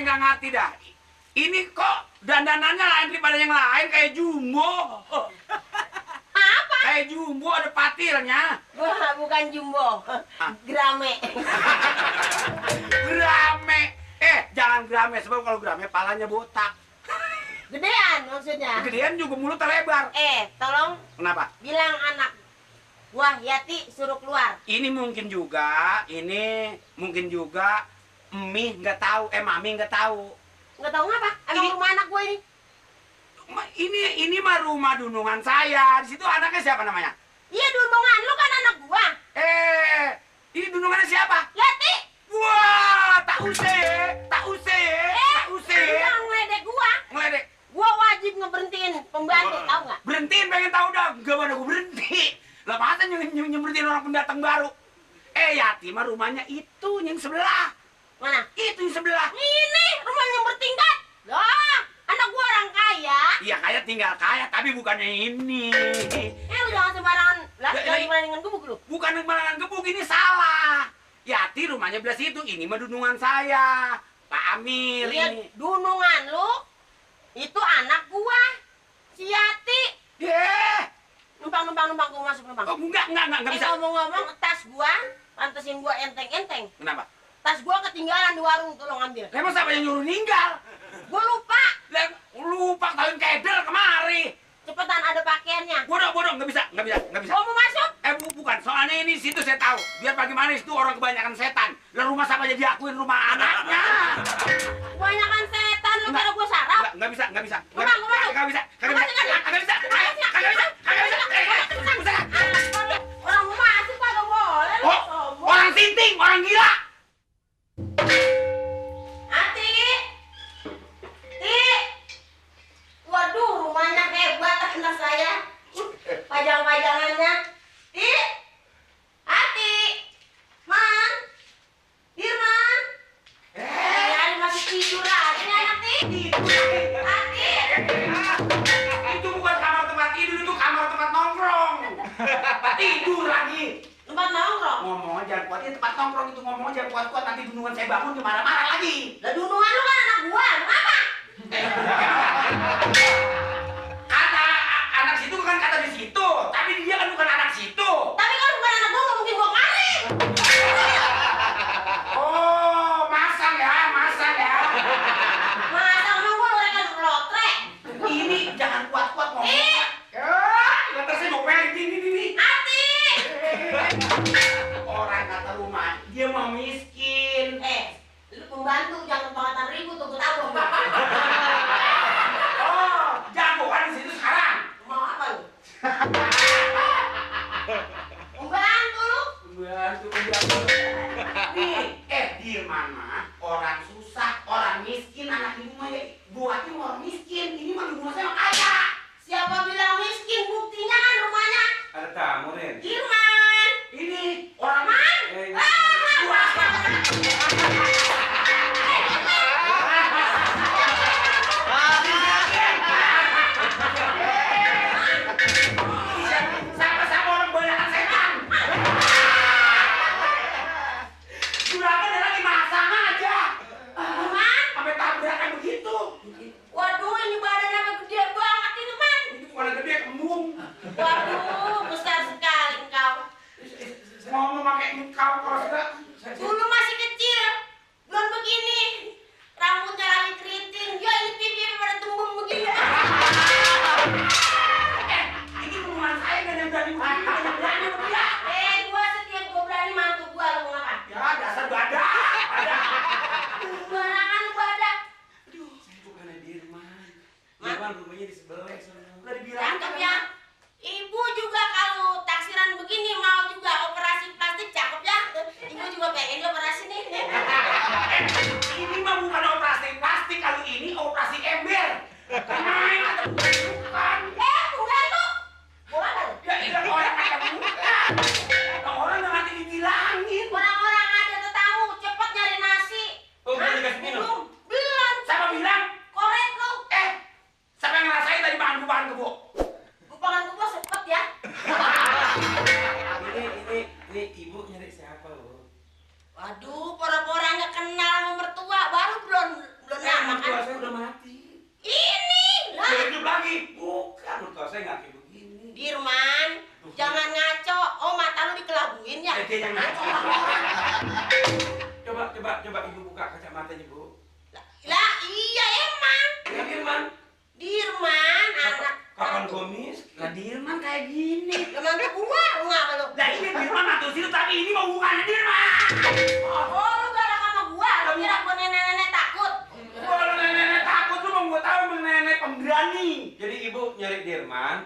nggak ngerti dah. Ini kok dandanannya lain daripada yang lain, kayak Jumbo. Apa? Kayak Jumbo ada patilnya. Wah, bukan Jumbo. Grame. Grame. Jangan grame, sebab kalau grame palanya botak. Gedean maksudnya. Gedean juga mulut lebar. Tolong. Kenapa? Bilang anak. Wah, Yati suruh keluar. Ini mungkin juga Mami nggak tahu. Nggak tahu ngapa? Emang rumah anak gue ini. Ini mah rumah dunungan saya. Di situ anaknya siapa namanya? Iya, dunungan. Lu kan anak gua. Ini dunungannya siapa? Yati. Wah, tak usah. Jangan ngeledek gua. Ngeledek. Gua wajib ngeberhentiin pembantu, tahu nggak? Berhentiin, pengen tahu dah. Gak mana gua berhenti. Lah masa nyemberhentiin orang pendatang baru? Yati mah rumahnya itu yang sebelah. Mana? Itu yang sebelah. Ini rumah yang bertingkat. Lah, anak gua orang kaya. Iya, kaya tinggal kaya, tapi bukannya ini. Lu jangan sembarangan. Lah, jangan sembarangan gebuk lu. Bukan sembarangan gebuk, ini salah. Yati rumahnya belah situ, ini mah dunungan saya. Pak Amir Lihat, ini. dunungan lu. Itu anak gua. Si Yati. Numpang gua masuk numpang. Oh, enggak bisa. Ngomong-ngomong, tas gua, pantesin gua enteng-enteng. Kenapa? Tas gua ketinggalan di warung, tolong ambil. Emang siapa yang nyuruh ninggal? Gua lupa. Lupa tahun kedel kemari. Cepetan, ada pakaiannya. Bodoh, nggak bisa. Gua mau masuk. Bukan, soalnya ini situ saya tahu. Biar bagaimana itu orang kebanyakan setan. Lah rumah siapa jadi akuin rumah anaknya? Kebanyakan setan, lu kira gua sarap? Nggak bisa. Gua masuk. Kagak bisa. Orang mau masuk kagak boleh, lu sombong. Orang sinting, orang gila. Ati. Waduh, rumahnya hebat anak saya. Pajang-pajangannya. Ati. Man. Dirman. Masih tidur aja nih anak Ati. Itu bukan kamar tempat tidur, itu kamar tempat nongkrong. Tidur lagi. Tempat nongkrong. Ngomong jangan kuat, ini tempat nongkrong itu ngomong jangan kuat-kuat, nanti dunungan saya bangun dia marah-marah lagi. Lah dunungan lu kan anak gua, kenapa? Anak situ bukan kata di situ, tapi dia kan bukan anak situ. Tapi kalau bukan anak gua nggak mungkin gua kemari. Oh, masang ya. Masa emang gua mereka lotre? Ini jangan kuat-kuat ngomong. Lantas saya mau pelit ini. Ati. Orang kata rumah, dia mau miskin. Lu pembantu jangan bangetan ribut tuh, gua tahu. Oh, jago kan di situ sekarang. Mau apa lu? Pembantu lu? Pembantu. Nih, di mana orang susah, orang miskin, anak ibu mah ya buatnya orang miskin. Ini mah ibu saya mah kaya. Siapa bilang miskin? Buktinya kan rumahnya. Ada tamu, Ren. Irman. Ini orang Man. sama-sama orang banyakan setan. Juragan dia lagi masang aja. Man. Sampai tabrakan begitu. Waduh, ini badannya apa gede banget ini, Man. Itu bukan gede, kembung. Waduh, besar sekali engkau. Mau memakai engkau kalau sudah. Dulu masih kecil, belum begini. Rambutnya lagi keriting, ya ini pipi pada tumbung begini. Ini hubungan saya kan yang berani sama dia. Gua setiap gua berani mantu gua, lu ngapa? Ya, dasar badak. Barangan badak. Saya bukan Dirman. Dirman rumahnya di sebelah sana. Udah dibilang Cakep ya. Ibu juga kalau taksiran begini mau juga operasi plastik, cakep ya. Ibu juga pengen dioperasi nih. Ini mah bukan operasi plastik, kalau ini operasi ember. Main atau bukan? Bukan lu. Bukan lu. Ya, orang ada bukan. Orang nggak ngerti dibilangin. Orang-orang ada tetamu, cepet nyari nasi. Oh, belum dikasih minum? Belum. Siapa bilang? Korek lu. Siapa yang ngerasain tadi bahan kebo? Gupangan gua cepet ya. Ini ibu nyari siapa, Bu? Waduh, pura-pura nggak kenal sama mertua, baru belum belum nama mertua kan? saya udah mati. Ini lah. Udah hidup lagi. Bukan, mertua saya nggak kayak begini. Dirman, jangan ngaco. Oh, mata lu dikelabuin ya? Dia yang ngaco. Coba ibu buka kacamatanya, Bu. Lah, iya emang. Ya, Dirman. Dirman, anak. Kapan gomis? Lah Dirman kayak gini. Teman gua, lu ngapa lu? Lah ini Dirman mantu situ tapi ini mau hubungannya Dirman. Oh, lu galak sama gua. Lu kira gua nenek-nenek takut? Kalau nenek takut lu mau gua tahu emang nenek pemberani. Jadi ibu nyari Dirman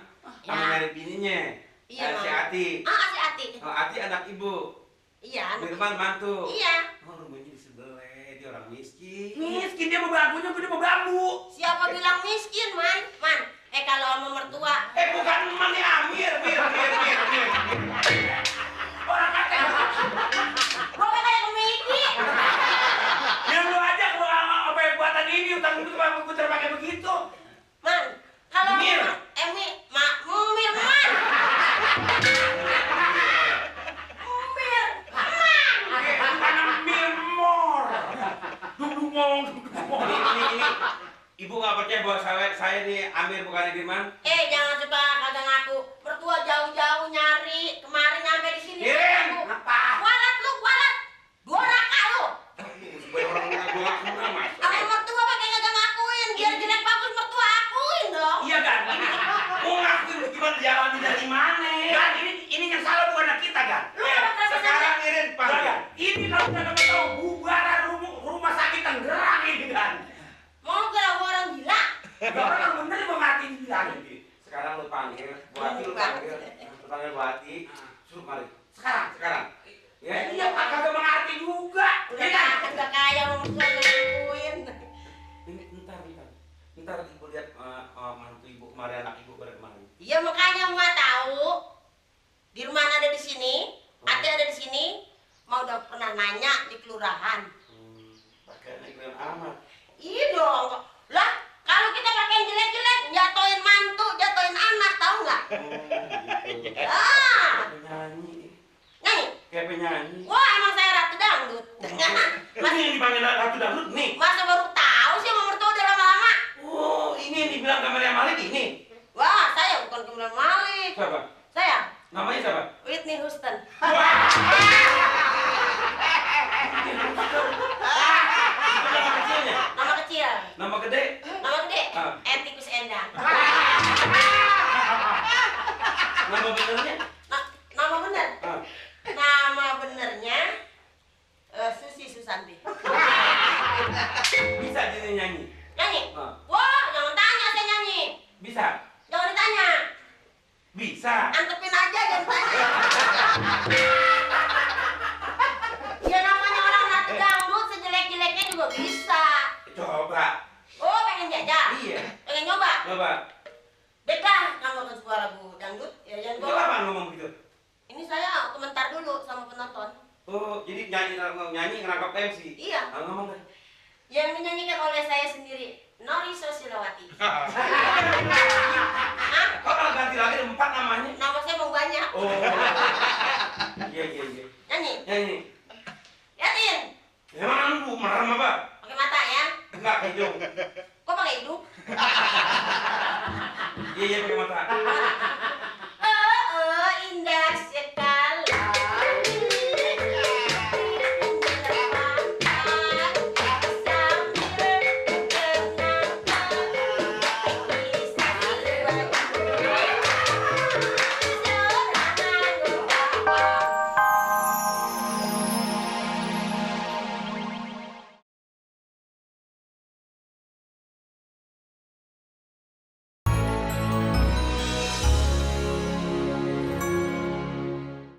sama Ya. nyari bininya. Iya, Si Bang. Ati. Ah, si Ati. Oh, Ati anak ibu. Iya, anak. Dirman mantu. Iya. Oh, rumahnya di sebelah. Dia orang miskin. Miskin dia mau bambunya gede mau bambu. Siapa bilang miskin, Man? Man, kalau sama mertua. Bukan emak nih Amir, Mir. Orang kata Gua kayak komedi. yang lu aja gua apa yang buatan ini utang itu bang putar pakai begitu. Man, kalau Mir. Mir, Man. Mir, Man. Bukan Mirmor. Dudungong. Ini ibu nggak percaya bahwa saya nih Amir bukan Dirman? Jangan suka kagak ngaku. Mertua jauh-jauh nyari, kemarin nyampe di sini. Iren, apa? Kualat lu, kualat. Dua raka lu. Supaya orang gua kenal mas. Sama mertua pakai kagak ngakuin. Biar jelek bagus mertua akuin dong. Iya kan? Mau ngakuin gimana dialami dari mana? Gan, ini yang salah bukan anak kita kan? Lu kenapa kerasa Sekarang Iren panggil. Ini kalau udah kamu tahu bubaran rumah sakit Tangerang ini kan? Mau kira gua orang gila? Orang kalau bener mau mati bilang. Sekarang lu panggil, Buati lu panggil. Lu panggil Buati. Suruh mari. Sekarang. Ya. Iya Pak, kagak mengerti juga. Udah Iya kan? kagak kaya mertua ngakuin. Ini ntar ibu lihat mantu ibu kemarin, anak ibu pada kemarin. Iya makanya gua tahu. Dirman ada di sini, Ate ada di sini. Mau udah pernah nanya di kelurahan. Pakai iklan amat. Iya dong. Lah, kalau kita pakai yang jelek-jelek, jatoin mantu, jatoin anak, tahu nggak? Gitu. Ah, Penyanyi. nyanyi. Kayak penyanyi. Wah, emang saya ratu dangdut. Ini yang dipanggil ratu dangdut nih. Masa baru tahu sih sama mertua udah lama-lama? Oh, ini yang dibilang Camelia Malik ini. Wah, saya bukan Camelia Malik. Siapa? Saya Namanya siapa? Whitney Houston. Nama kecilnya. Nama kecil, Nama gede. nama gede, Ah. Etikus Endang. Nama benernya. Nama bener, Ah. nama benernya Susi Susanti. Bisa dia nyanyi. Nyanyi? Ah. Wah, jangan tanya saya nyanyi. Bisa. Jangan ditanya. Bisa. Antepin aja jangan tanya. Ya namanya orang ratu dangdut sejelek-jeleknya juga bisa. Coba. Oh, pengen jajah? Iya. Pengen nyoba? Coba. Dekah kamu ke sebuah lagu dangdut? Ya jangan Itu gua. apa ngomong begitu? Ini saya komentar dulu sama penonton. Oh, jadi nyanyi ngerangkap MC. Iya. Ngomong kan. Yang dinyanyikan oleh saya sendiri, Nori Sosilawati. Kok kalau ganti lagi ada 4 namanya? Nama saya mau banyak. Oh. Iya. Nyanyi. Nyanyi. Liatin. Emang lu merem apa? Pakai mata ya. Enggak hidung. Kok pakai hidung? Iya pakai mata.